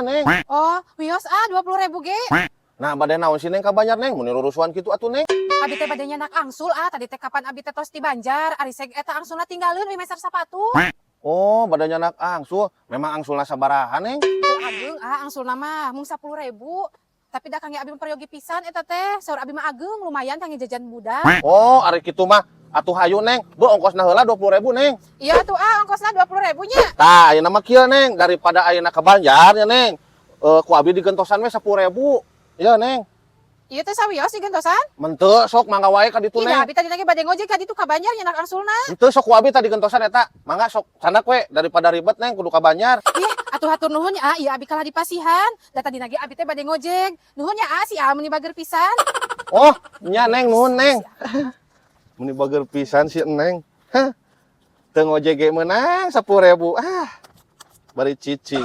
Neng. Oh, wios ah 20.000 ge. Nah, bade naon sih, Neng, ka Banjar, Neng? Mun rurusuhan kitu atuh, Neng. Abi teh bade nyandak angsul ah, tadi teh kapan abi teh tos di Banjar, ari seg eta angsulna tinggalin we meser sapatu. Oh, bade nyandak angsul. Memang angsulna sabaraha, Neng? Teu ageng ah angsulna mah, mung 10.000. Tapi da kangge abi mah peryogi pisan eta teh, saur abi mah ageng lumayan kangge jajan budak. Oh, ari kitu mah atuh hayu, Neng. Bu, ongkosna heula 20.000, Neng. Iya tuh ah, ongkosna 20.000 nya. Tah, ayeuna mah kieu, Neng, daripada ayeuna ke Banjar ya, Neng. Eh, ku abi digentosan we 10.000. Ya, Neng. Iya teh sawios digentosan? Henteu, sok mangga wae ka ditu, Ih, Neng. da abi tadi lagi bade ngojek ka ditu ka Banjar nyandak angsulna. Henteu, sok ku abi tadi gentosan eta. Mangga sok candak we daripada ribet, Neng, kudu ka Banjar. Ih, atuh hatur nuhun ya, ah, iya abi kalah dipasihan. Da tadi lagi abi teh bade ngojek. Nuhun ya ah, si ah meuni bager pisan. Oh, nya Neng, nuhun, Neng. Meni bager pisan si Neng. Hah. Teu ngojek ge meunang 10.000. Ah. Bari cicing.